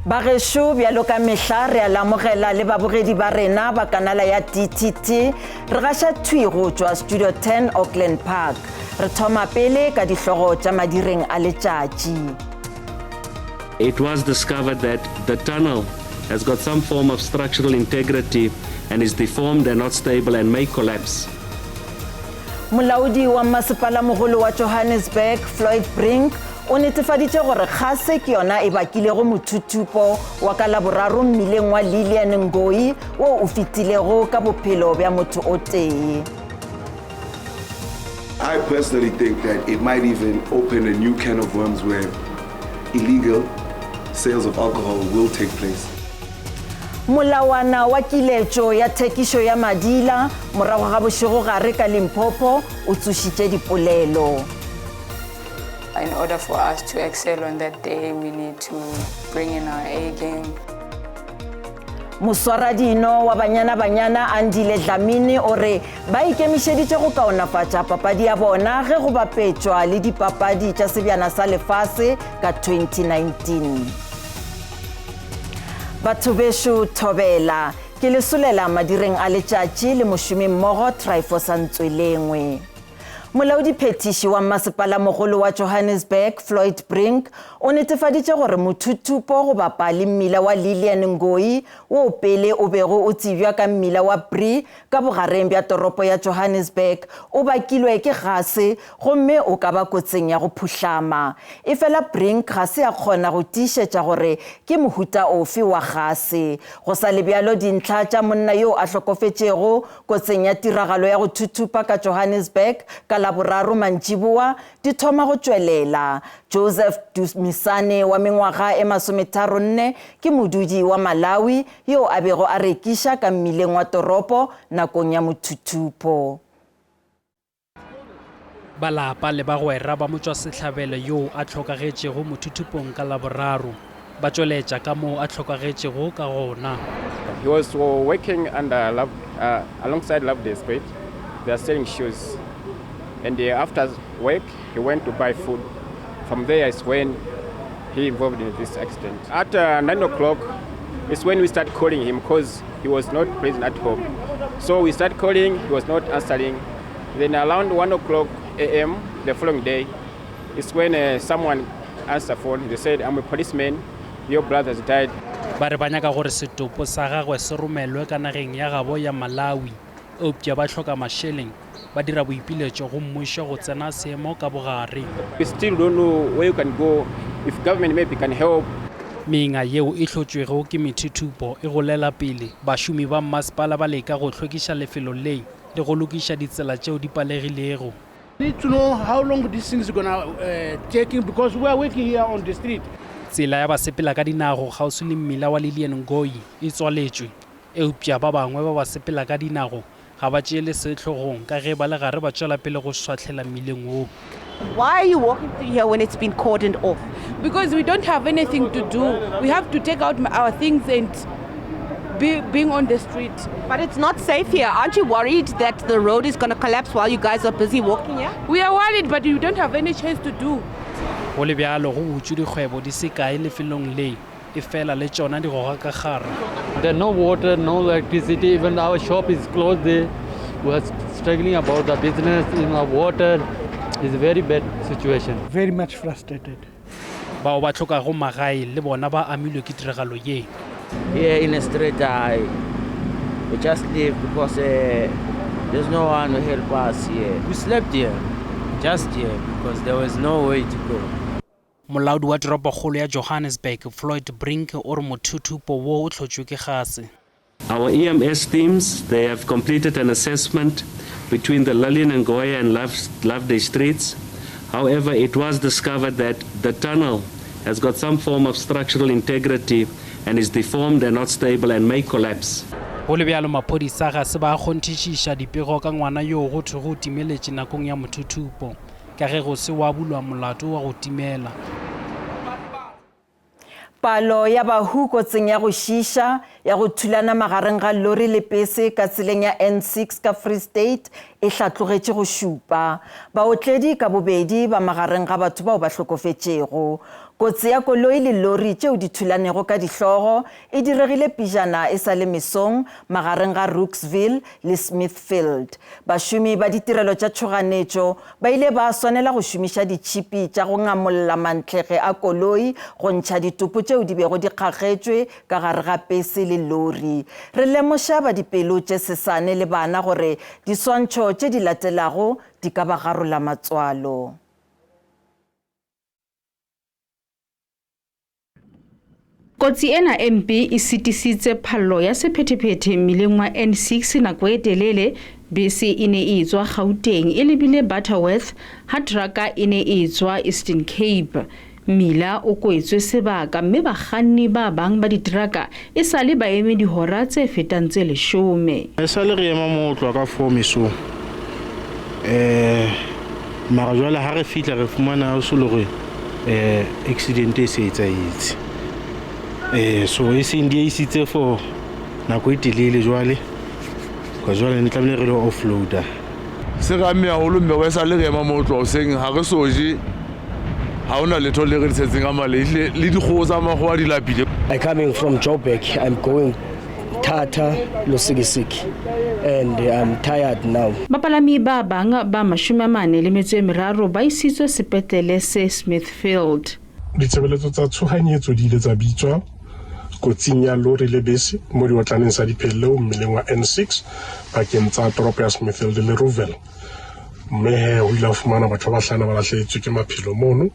Bagešo, bjalo ka mehla re a le amogela le babogedi ba rena ba kanala ya DTT. Re gaša thwi go tšwa Studio 10 Auckland Park. Re thoma pele ka dihlogo tša madireng a letšatši. It was discovered that the tunnel has got some form of structural integrity and is deformed and not stable and may collapse. Molaodi wa mmasepalamogolo wa Johannesburg, Floyd Brink, o netefaditše gore kgase ke yona e bakilego mothuthupo wa ka Laboraro mmileng wa Lilian Ngoyi wo o fetilego ka bophelo bja motho o tee. I personally think that it might even open a new can of worms where illegal sales of alcohol will take place. Molawana wa kiletšo ya thekišo ya madila morago ga bošegogare ka Limpopo o tsošitše dipolelo. In order for us to excel on that day, we need to bring in our A game. Moswaradino wa Banyana Banyana Andile Dlamini o re ba ikemišeditše go kaonafatša papadi ya bona ge go bapetšwa le dipapadi tša sebjana sa lefase ka 2019. Batho bešo thobela, ke le solela madireng a letšatši le mošomimmogo Tryphosa Ntswelengwe. Molaodiphethiši wa Mmasepalamogolo wa Johannesburg, Floyd Brink, o netefaditše gore mothuthupo go bapa le mmila wa Lilian Ngoyi, wo pele o bego o tsebjwa ka mmila wa Bree ka bogareng bja toropo ya Johannesburg, o bakilwe ke gase gomme o ka ba kotsing ya go phuhlama. Efela Brink ga se a kgona go tiišetša gore ke mohuta ofe wa gase. Go sa le bjalo, dintlha tša monna yo a hlokofetšego Kotsing ya tiragalo ya go thuthupa ka Johannesburg ka Laboraro mantšiboa di thoma go tšwelela. Joseph Dumisane wa mengwaga e masometharonne ke modudi wa Malawi yo a bego a rekiša ka mmileng wa toropo nakong ya mothuthupo. Ba lapa le bagwera ba motšwasehlabelo yoo a hlokagetšego mothuthupong ka Laboraro ba tšweletša ka moo a hlokagetšego ka gona. He was working under Love, uh, alongside Loveday Street. They are selling shoes. And uh, after work, he went to buy food. From there is when he involved in this accident. At uh, 9 o'clock is when we start calling him because he was not present at home. So we start calling, he was not answering. Then around 1 o'clock a.m. the following day, is when uh, someone answered phone. They said, I'm a policeman, your brother's died. Ba re ba nyaka gore setopo sa gagwe se romelwe ka nageng ya gabo ya Malawi, eupša ba hloka mašeleng. Ba dira boipiletšo go mmušo go tsena seemo ka bogare. We still don't know where you can go, if government maybe can help. Menga yeo e hlotšwego ke methuthupo e golela pele. Bašomi ba mmasepala ba leka go hlwekiša lefelo le le go lokiša ditsela tšeo di palegilego. Need to know how long this thing is gonna uh, taking because we are working here on the street. Tsela ya basepela ka dinago kgauswi le mmila wa Lilian Ngoyi e tswaletšwe, eupša ba bangwe ba basepela ka dinago ga ba tšeele se hlogong ka ge ba le gare ba tšwela pele go šwahlela mmileng wo. Why are you walking through here when it's been cordoned off? Because we don't have anything to do. We have to take out our things and be, being on the street. But it's not safe here. Aren't you worried that the road is going to collapse while you guys are busy walking here? We are worried, but we don't have any choice to do. Go le bjalo, go butšwe dikgwebo di se kae lefelong le, efela le tšona di goga ka kgara. There no water, no electricity, even our shop is closed there. We are struggling about the business in the water. It's a very bad situation. Very much frustrated. Bao ba hlokago magae le bona ba amilwe ke tiragalo ye. Here in the street, I we just live because uh, there's no one to help us here. We slept here, just here, because there was no way to go. Molaodi wa toropokgolo ya Johannesburg, Floyd Brink, o re mothuthupo wo o hlotšwe ke gase. Our EMS teams, they have completed an assessment between the Lilian Ngoyi and Love, Loveday streets. However, it was discovered that the tunnel has got some form of structural integrity and is deformed and not stable and may collapse. Go le bjalo, maphodisa ga se ba kgonthišiša dipego ka ngwana yoo go thwego o timeletše nakong ya mothuthupo, ka ge go se wa bulwa molato wa go timela. Palo ya bahu kotsing ya go šiiša ya go thulana magareng ga lori le pese ka tseleng ya N6 ka Free State e hlatlogetše go šupa. Baotledi ka bobedi ba magareng ga batho bao ba hlokofetšego. Kotsi ya koloi le lori tšeo di thulanego ka dihlogo e diregile pejana e sa le mesong magareng ga Rooksville le Smithfield. Bašomi ba ditirelo tša tšhoganetšo ba ile ba swanela go šomiša ditšhipi tša go ngamolla mantlhege a koloi go ntšha ditopo tšeo di bego di kgakgetšwe ka gare ga pese le lori. Re lemoša ba dipelo tše sesane le bana gore diswantšho tše di latelago di ka ba garola matswalo. Kotsi ena e mpe e sitisitse phallo ya sephethephethe mmileng wa N6 nako e telele. Bese e ne e etswa Gauteng e lebile Butterworth ha teraka e ne e etswa Eastern Cape. Mmila o kwetswe sebaka mme bakganni ba bang ba diteraka e sa le ba eme dihora tse fetang tse leshome. E sa le re ema mo tloha ka 4 mesong um mara jwale ha re fihla re fumana o se le gore um accident e se etsahetse um so e seng di isitse for nako e telele jwale ka jwale ne tlamehile re lo offloader Se re amme haholo mme wa esale re ema mo tloha hoseng ha re so je ha hona letho le re le tshetseng ka maleng ehlile le dikgoho tsa makgowa di lapile. I coming from Joburg I'm going Tata Lusikisiki and I'm tired now. Bapalami ba bang ba 43 ba isitswe sepetlele se Smithfield. Ditshebeletso tsa tshohanyetso di ile tsa bitswa kotsing ya lori le bese mo diotlaneng sa Dipheleu mmeleng wa N6 pakeng tsa toropo ya Smithfield le Rouxville mme he ho ile ha fumanwa batho ba bahlano ba lahlehetswe ke maphelo mono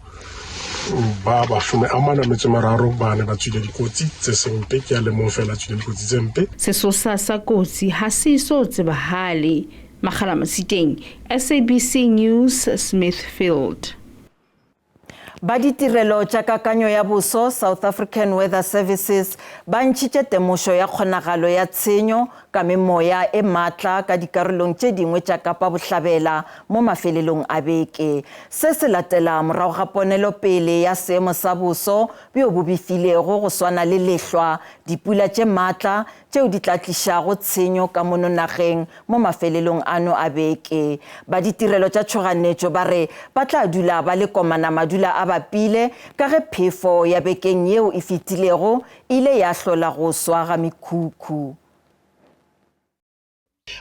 ba bashome a mane a metso e meraro ba ne ba tswile dikotsi tse seng mpe ke a le mong fela a tswile dikotsi tse mpe. Sesosa sa kotsi ha se eso tsebahale. Makgala Masiteng, SABC News, Smithfield. Ba ditirelo tša kakanyo ya boso, South African Weather Services, ba ntšhitše temošo ya kgonagalo ya tshenyo ka memoya e maatla ka dikarolong tše dingwe tša Kapa Bohlabela mo mafelelong a beke. Se se latela morago ga ponelopele ya seemo sa boso bjo bo befilego go swana le lehlwa, dipula tše maatla tšeo di tla tlišago tshenyo ka mono nageng mo mafelelong ano a beke. Ba ditirelo tša tšhoganetšo ba re ba tla dula ba le komana madula a bapile ka ge phefo ya bekeng yeo e fetilego e ile ya hlola go swa ga mekhukhu.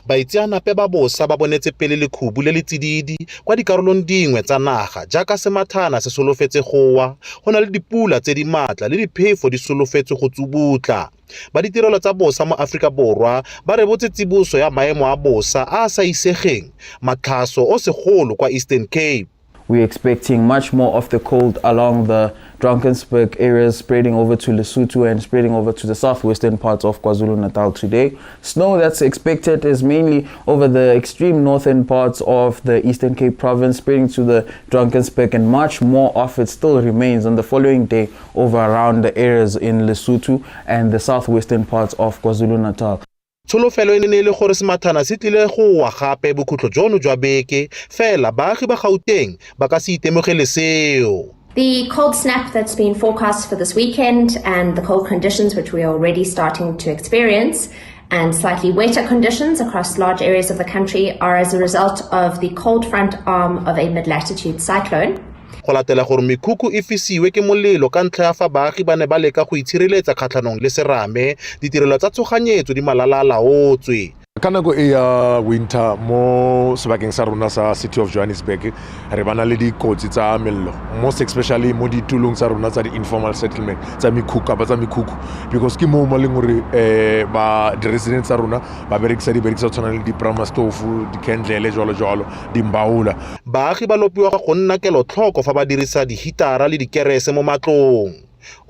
Baitseanape ba bosa ba bonetse pele lekhubu le le tsididi kwa dikarolong dingwe tsa naga jaaka semathana se solofetse go wa, go na le dipula tse di maatla le diphefo di solofetswe go tsubutla. Ba ditirelo tsa bosa mo Aforika Borwa ba rebotse tsiboso ya maemo a bosa a a sa isegeng matlhaso o segolo kwa Eastern Cape. We're expecting much more of the cold along the Drakensberg areas, spreading over to Lesotho and spreading over to the southwestern parts of KwaZulu-Natal today. Snow that's expected is mainly over the extreme northern parts of the Eastern Cape province, spreading to the Drakensberg, and much more of it still remains on the following day over around the areas in Lesotho and the southwestern parts of KwaZulu-Natal. Tsholofelo e ne e le gore semathana se tlile go wa gape bokhutlo jono jwa beke, fela baagi ba Gauteng ba ka se itemogele seo. The cold snap that's been forecast for this weekend and the cold conditions which we are already starting to experience and slightly wetter conditions across large areas of the country are as a result of the cold front arm of a mid-latitude cyclone. Go latela gore mekhukhu e fisiwe ke molelo ka ntlha ya fa baagi ba ne ba leka go itshireletsa kgatlhanong le serame, ditirelo tsa tshoganyetso di malala-a-laotswe. Ka nako e ya winter mo sebakeng sa rona sa City of Johannesburg re bana le dikotsi tsa mello, most especially mo ditulong tsa rona tsa di-informal settlement tsa mekhukhu kapa tsa mekhukhu, because ke moo mo leng gore um ba di-resident tsa rona ba berekisa diberekisa tshwana le di-prama stove, di-candlele jalo jalo, dimbaola. Baagi ba lopiwa go nna kelotlhoko fa ba dirisa dihitara le dikerese mo matlong.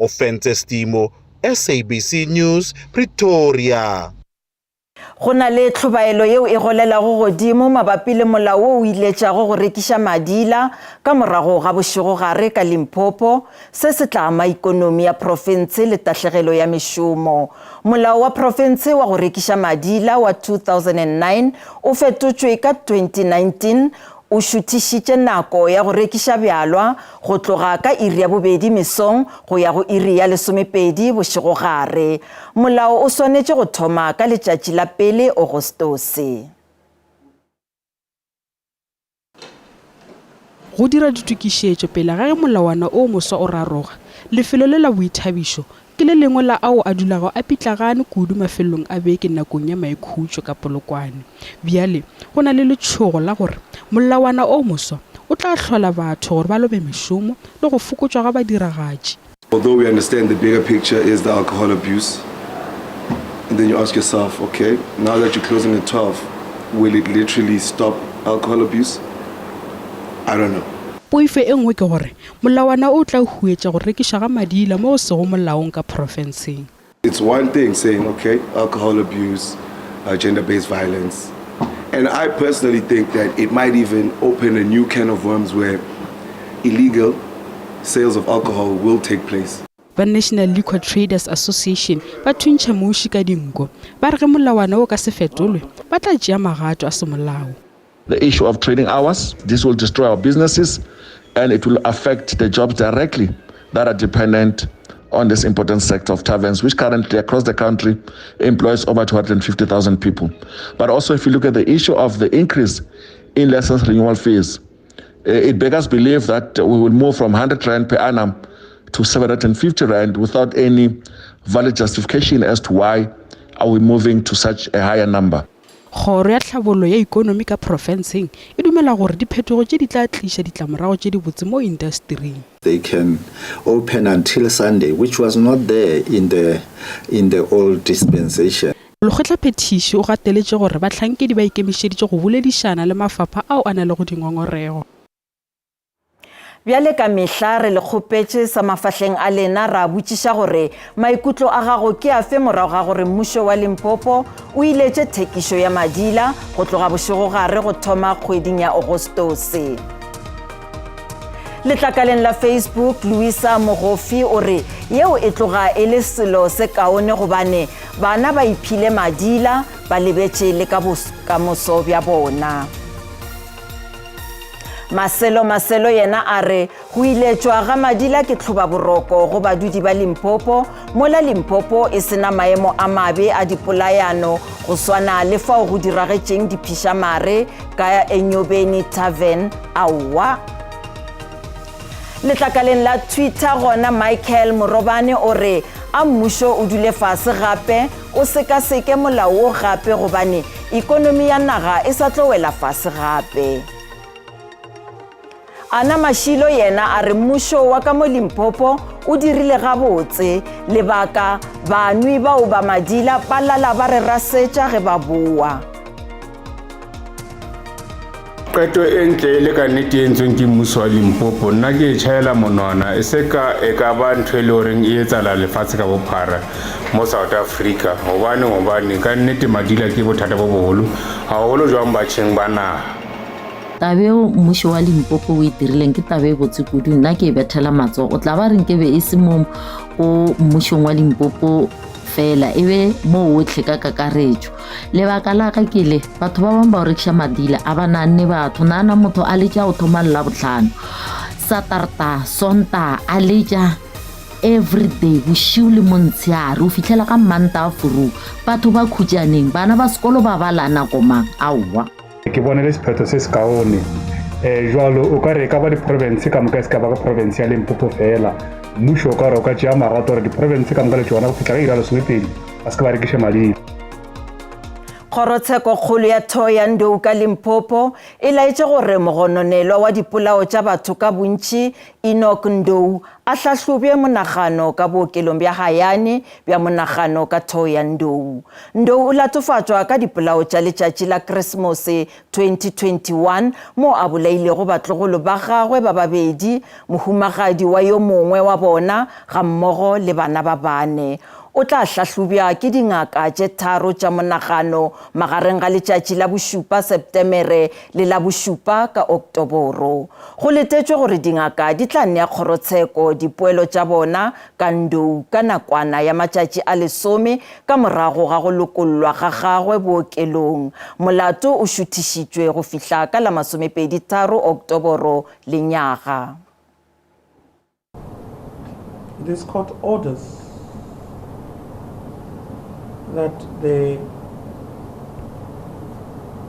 Ofentse Stimo, SABC News, Pretoria. Go na le tlhobaelo yeo e golelago godimo mabapi le molao wo o iletšago go rekiša madila ka morago ga bošegogare ka Limpopo. Se se tla ama ikonomi ya profense le tahlegelo ya mešomo. Molao wa profense wa go rekiša madila wa 2009 o fetotšwe ka 2019 o šuthišitše nako ya go rekiša bjalwa go tloga ka iri ya bobedi mesong go ya go iri ya lesomepedi bošegogare. Molao o swanetše go thoma ka letšatši la pele Ogostose. Go dira ditokišetšo pele ga ge molawana o moswa o raroga. Lefelo le la boithabišo ke le lengwe la ao a dulago a pitlagane kudu mafelong a beke nakong ya maikhutšo ka Polokwane. Bjale go na le letšhogo la gore molawana o moswa o tla hlola batho gore ba lobe mešomo le go fokotšwa ga badiragatši. Although we understand the bigger picture is the alcohol abuse, and then you ask yourself, okay, now that you're closing at 12, will it literally stop alcohol abuse? I don't know. Poifo e nngwe ke gore molawana o tla huetša go rekišwa ga madila mo go sego molaong ka profenseng. It's one thing saying, okay, alcohol abuse, uh, gender-based violence. And I personally think that it might even open a new can of worms where illegal sales of alcohol will take place. Ba National Liquor Traders Association ba thuntšha muši ka dinko, ba re ge molawana o ka se fetolwe, ba tla tšea magato a semolao. The issue of trading hours, this will destroy our businesses and it will affect the jobs directly that are dependent on this important sector of taverns, which currently across the country employs over 250,000 people. But also, if you look at the issue of the increase in license renewal fees, eh, it beggars belief that we will move from 100 rand per annum to 750 rand without any valid justification as to why are we moving to such a higher number. Kgoro ya Tlhabollo ya Ikonomi ka profenseng e dumela gore diphetogo tše di tla tliša ditlamorago tše dibotse mo intastering. They can open until Sunday, which was not there in the, in the old dispensation. Molekgotlaphethiši o gateletše gore bahlankedi ba ikemišeditše go boledišana le mafapha ao a nalego dingongorego. Bjale ka mehla re le kgopetše sa mafahleng a lena ra botšiša gore maikutlo a gago ke afe morago ga gore mmušo wa Limpopo o iletše thekišo ya madila go tloga bošegogare go thoma kgweding ya Ogostose. Letlakaleng la Facebook, Luisa Mogofi o re yeo e tloga e le selo se kaone gobane bana ba iphile madila ba lebetše le ka bokamoso bja bona. Maselo Maselo yena a re go iletšwa ga madila ke tlhobaboroko go badudi ba Limpopo mola Limpopo e sena maemo a mabe a dipolayano go swana le fao go diragetšeng diphišamare ka Enyobeni Tavern aowa. Letlakaleng la Twitter gona Michael Morobane o re a mmušo o dule fase gape o sekaseke molao wo gape gobane ikonomi ya naga e sa tlo wela fase gape. Ana Mashilo yena a re mmušo wa ka mo Limpopo o dirile gabotse, lebaka banwi bao ba madila ba lala ba re rasetša ge ba boa. Qeto e ntle e le ka nnete e entsweng ke mmuso wa Limpopo, nna ke e tjhaela monwana. E se ka e ka ba ntho e le horeng e etsahala lefatshe ka bophara mo South Africa. Hobane hobane ka nnete madila ke bothata bo boholo, haholo jwang batjheng ba naha. Taba eo mmušo wa Limpopo o e dirileng ke taba e botse kudu, nna ke e bethela matsogo. O tla ba re nkebe e se mo ko mmušong wa Limpopo fela, e be mo otlhe ka kakaretšo. Lebaka la ka ke le, batho ba bangwe ba go rekiša madila a ba naanne batho. Naana motho a letša go thoma Labohlano, Satarta, Sonta, a letša everyday bošiu le montsheare, o fihlela ka Mmantaga furu. Batho ba khutšaneng, bana ba sekolo ba bala nako mang? Aowa. Ke bone le sephetho se sekaone. Um jalo o ka re e ka ba diprovince ka moka e se ka ba ka province ya Limpopo fela. Mmušo o ka re o ka tšea magato gore diprovince ka moka le tšona go fihla ka iri ya lesomepedi ba se ke ba rekiša madila. Kgorotshekokgolo ya Thohoyandou ka Limpopo e laetše gore mogononelwa wa dipolao tša batho ka bontši Enoch Ndou a hlahlobje monagano ka bookelong bja Hayane bja monagano ka Thohoyandou. Ndou o latofatšwa ka dipolao tša letšatši la Keresemose 2021 moo a bolailego batlogolo ba gagwe ba babedi, mohumagadi wa yo mongwe wa bona gammogo le bana ba bane. O tla hlahlobja ke dingaka tše tharo tša monagano magareng ga letšatši la bošupa Septemere le la bošupa ka Oktoboro. Go letetšwe gore dingaka di tla nea kgorotsheko dipoelo tša bona ka Ndou ka nakwana ya matšatši a lesome ka morago ga go lokollwa ga gagwe bookelong. Molato o šuthišitšwe go fihla ka la masomepedi-tharo Oktoboro lenyaga. This court orders that the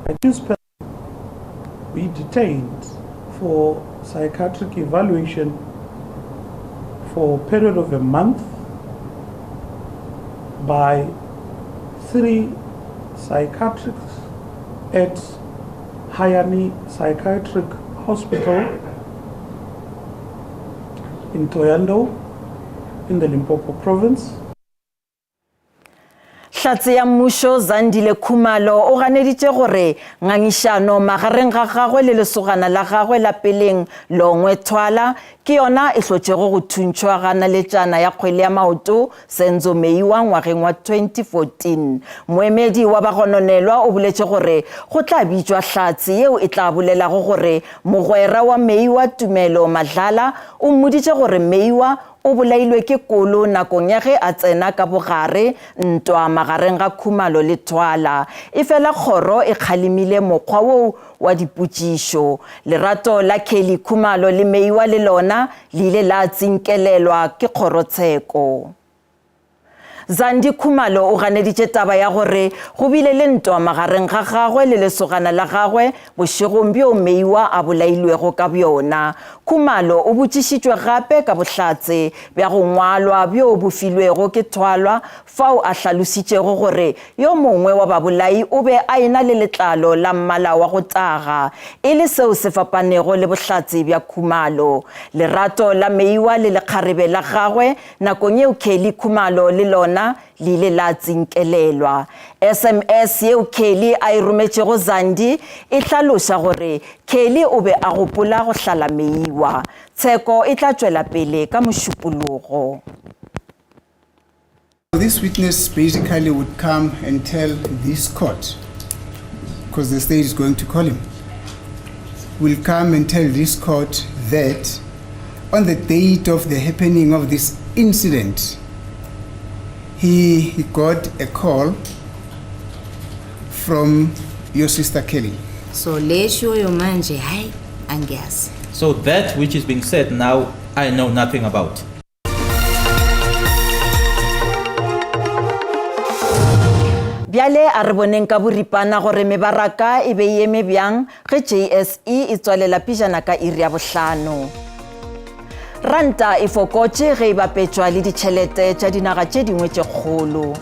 accused person be detained for psychiatric evaluation for a period of a month by three psychiatrists at Hayani Psychiatric Hospital in Thohoyandou in the Limpopo province. Hlatse ya mmušo Zandile Khumalo o ganeditše gore ngangišano magareng ga gagwe le lesogana la gagwe la peleng Longwe Thwala ke yona e hlotšego go thuntšhwa ga naletšana ya kgwele ya maoto Senzo Meyiwa ngwageng wa 2014. Moemedi wa bagononelwa o boletše gore go tla bitšwa hlatse yeo e tla bolelago gore mogwera wa Meyiwa Tumelo Madlala o mmoditše gore Meyiwa o bolailwe ke kolo nakong ya ge a tsena ka bogare ntwa magareng ga Khumalo le Thwala. Efela kgoro e kgalemile mokgwa woo wa dipotšišo. Lerato la Kelly Khumalo le Meiwa le lona le ile la tsinkelelwa ke kgorotsheko. Zandi Khumalo o ganeditše taba ya gore go bile le ntwa magareng ga gagwe le lesogana la gagwe bošegong bjo Meiwa a bolailwego ka bjona. Khumalo o botšišitšwe gape ka bohlatse bja go ngwalwa bjo bo filwego ke Thwalwa fao a hlalositšego gore yo mongwe wa babolai o be a e-na le letlalo la mmala wa go taga, e le seo se fapanego le bohlatse bja Khumalo. Lerato la Meiwa le lekgarebe la gagwe Nakong yeo Kelly Khumalo le lona le ile la tsinkelelwa. SMS yeo Kelly a e rometšego Zandi e hlaloša gore Kelly o be a gopola go hlala Meyiwa. Tsheko e tla tšwela pele ka Mošupologo. This witness basically would come and tell this court, because the state is going to call him, will come and tell this court that on the date of the happening of this incident, he got a call from your sister Kelly. So le eshiwoyo manje hayi angiyazi. So that which is being said now, I know nothing about. Bjale a re boneng ka boripana gore mebaraka e be e eme bjang ge JSE e tswalela pejana ka iri ya bohlano. Ranta e fokotše ge e bapetšwa le ditšhelete tša dinaga tše dingwe tše kgolo.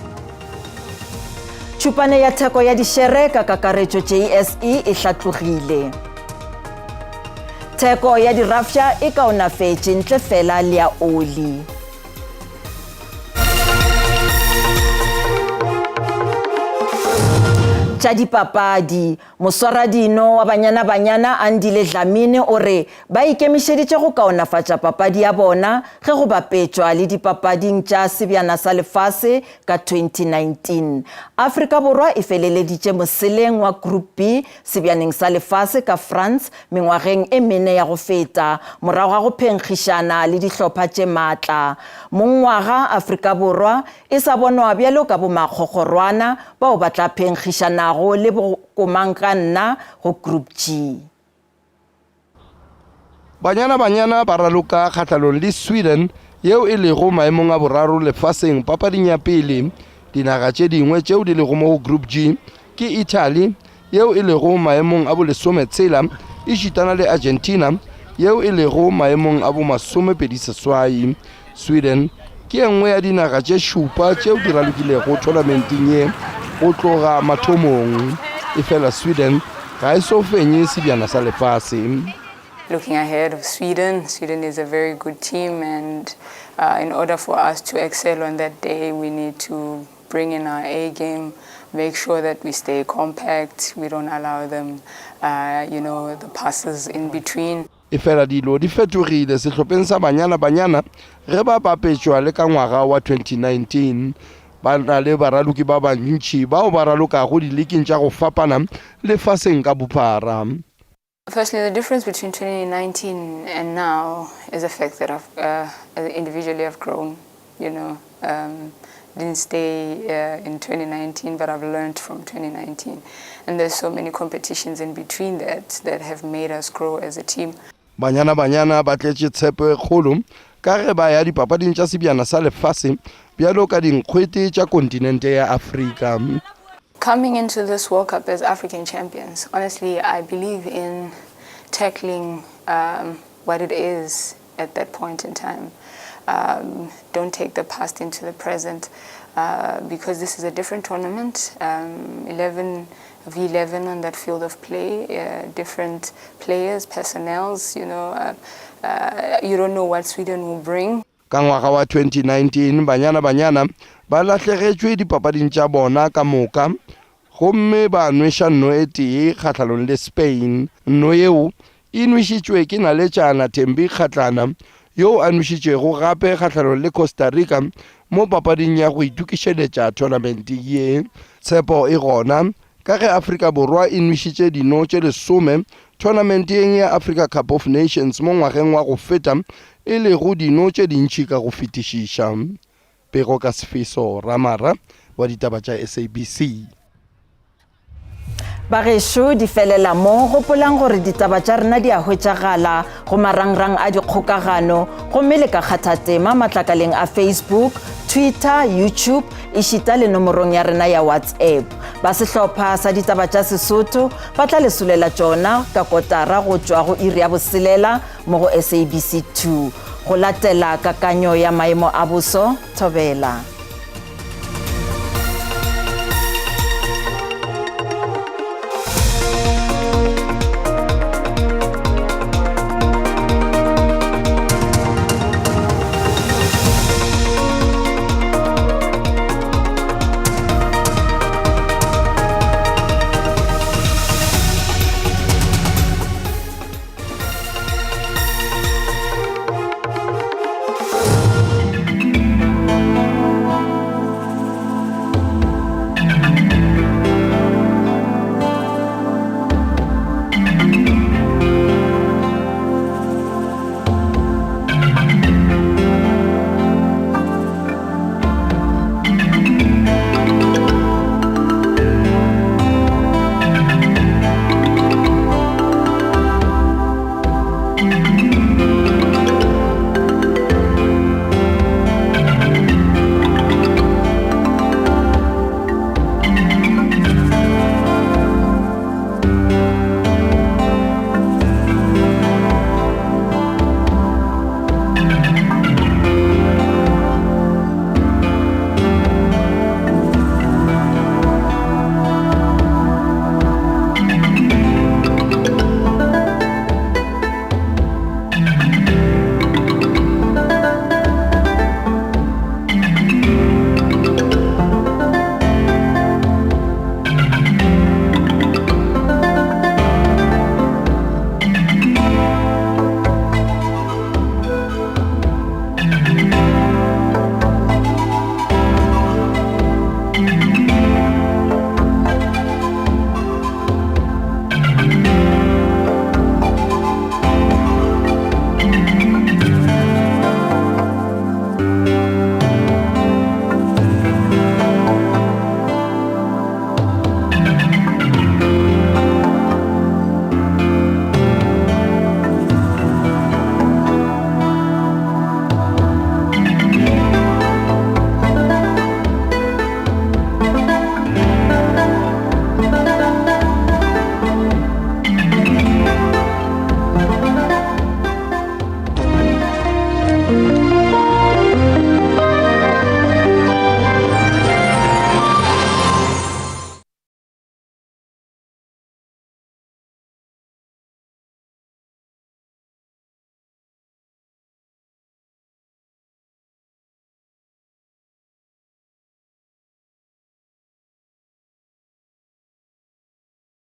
Tšhupane ya theko ya dišere ka kakaretšo JSE e hlatlogile. Theko ya dirafša e kaonafetše ntle fela le ya oli. Tša dipapadi, Moswaradino wa Banyana Banyana Andile Dlamini o re ba ikemišeditše go kaonafatša papadi ya bona ge go bapetšwa le dipapading tša Sebjana sa Lefase ka 2019. Afrika Borwa e feleleditše moseleng wa Group B Sebjaneng sa Lefase ka France mengwageng e mene ya go feta morago ga go phenkgišana le dihlopha tše maatla. Mongwaga Afrika Borwa e sa bonwa bjalo ka bomakgokgorwana bao ba tla phenkgišanago le bokomangkanna go Group G. Banyana Banyana ba raloka kgahlanong le Sweden yeo e lego maemong a boraro lefaseng papading ya pele. Dinaga tše dingwe tšeo di lego mo go Group G ke Italy yeo e lego maemong a bolesometshela ešitana le Argentina yeo e lego maemong a bomasomepediseswai. Sweden ke e nngwe ya dinaga tše šupa tšeo di ralokilego thonamenteng ye go tloga mathomong. Efela Sweden ga e so fenye sebjana sa lefase. Looking ahead of Sweden, Sweden is a very good team and uh, in order for us to excel on that day we need to bring in our A game, make sure that we stay compact, we don't allow them, uh, you know, the passes in between. Efela dilo di fetogile sehlopheng sa Banyana Banyana ge ba bapetšwa le ka ngwaga wa 2019. Ba na le baraloki ba bantši bao ba ralokago diliking tša go fapana lefaseng ka bophara. Firstly, the difference between 2019 and now is the fact that I've uh, individually I've grown, you know. Um, didn't stay uh, in 2019, but I've learned from 2019. And there's so many competitions in between that that have made us grow as a team. Banyana Banyana ba tletše tshepo e kgolo ka ge ba ya dipapading tša Sebjana sa Lefase bjalo ka dinkgwete tša kontinente ya Afrika. Coming into this World Cup as African champions, honestly, I believe in tackling um, what it is at that point in time. Um, don't take the past into the present uh, because this is a different tournament. Um, 11 v11 on that field of play, uh, different players, personnels, you know, uh, uh, you don't know what Sweden will bring. Ka ngwaga wa 2019, Banyana Banyana ba lahlegetšwe dipapading tša bona ka moka gomme ba nweša nno e tee kgahlanong le Spain. Nno yeo e nwešitšwe ke naletšana Thembi Kgatlana yoo a nwešitšego gape kgahlanong le Costa Rica mo papading ya go itokišeletša thonamente ye. Tshepo e gona ka ge Afrika Borwa e nwešitše dino tše lesome thonamenteng ya Africa Cup of Nations mo ngwageng wa go feta e lego dino tše dintši ka go fetišiša. Pego ka Sifiso Ramara wa ditaba tša SABC. Bagešo di felela mo, gopolang gore ditaba tša rena di a hwetšagala go marangrang a dikgokagano gomme le ka kgatha tema matlakaleng a Facebook, Twitter, YouTube ešita le nomorong ya rena ya WhatsApp. Ba sehlopha sa ditaba tša Sesotho ba tla le solela tšona ka kotara go tšwa go iri ya boselela mo go SABC 2. Go latela kakanyo ya maemo a boso, thobela.